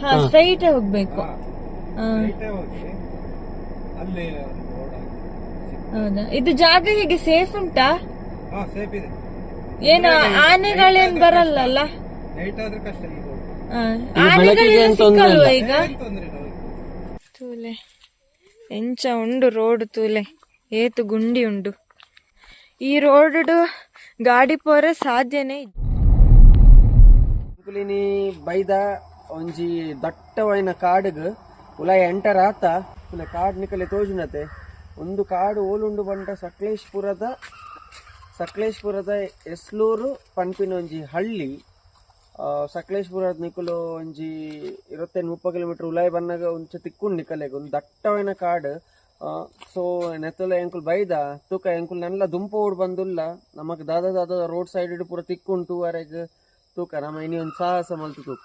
ಹಾ, straight ಹೋಗ್ಬೇಕು. ಹಾ. ಸ್ಟ್ರೈಟೇ ಹೋಗಿ ಅಲ್ಲಿ ಒಂದು ಬೋರ್ಡ್. ಹೌದಾ? ಇದು ಜಾಗ ಹೇಗೆ, ಸೇಫ್ ಉಂಟಾ? ಹಾ, ಸೇಫ್ ಇದೆ. ಏನು ಆನೆಗಳೇನ್ ಬರಲ್ಲಲ್ಲ? ನೈಟ್ ಆದ್ರೆ ಕಷ್ಟ ಈಗ. ಹಾ, ಈ ಬೆಳಕಿಗೆ ಆನೆಗಳೆಲ್ಲ ಏನ್ ತೊಂದ್ರೆ ಸಿಕ್ಕಲ್ವಾ ಇಲ್ಲ. ಈಗ? ಏನ್ ತೊಂದ್ರೆ ಇಲ್ಲ ಹೋಗಿ. ತೂಲೆ, ಎಂಚ ಉಂಡು ರೋಡ್ ತೂಲೆ, ಏತು ಗುಂಡಿ ಉಂಡು. ಈ ರೋಡ್ ಗಾಡಿ ಪೋರೆ ಸಾಧ್ಯನೇ ಇಜ್ಜಿ. ಕುಲಿನಿ ಬೈದ ಒಂಜಿ ದಟ್ಟವಾಯಿನ ಕಾಡುಗ್ ಉಲಾಯಿ ಎಂಟರ್ ಆತ. ಉಲ ಕಾಡ್ ನಿಕಲೆ ತೋಜುನತೆ. ಒಂದು ಕಾಡು ಓಲುಂಡು ಬಂಟ ಸಕಲೇಶ್ಪುರದ ಎಸ್ಲೂರು ಪನ್ಪಿನ ಒಂಜಿ ಹಳ್ಳಿ. ಸಕಲೇಶ್ಪುರದ ನಿಕುಲು ಒಂಜಿ 25-30 ಕಿಲೋಮೀಟರ್ ಉಲಾಯಿ ಬನ್ನಗ ಒಂಚ ತಿಕ್ಕುಂಡು ನಿಕಲೆಗ್ ಒಂದು ದಟ್ಟವಾಯಿನ ಕಾಡು. ಸೊ ನೆತ್ತಲ ಎಂಕುಲು ಬೈದ ತೂಕ. ಎಂಕುಲು ನಲ್ಲ ದುಂಪೋಡು ಬಂದುಲ್ಲ. ನಮಕ್ ದಾದ ದಾದ ರೋಡ್ ಸೈಡ್ ಪೂರ ತಿಕ್ಕುಂಟು ಅರೆಗ್. ತೂಕ, ನಮ್ಮ ಇನಿ ಒಂದು ಸಾಹಸ ಮಲ್ತು ತೂಕ.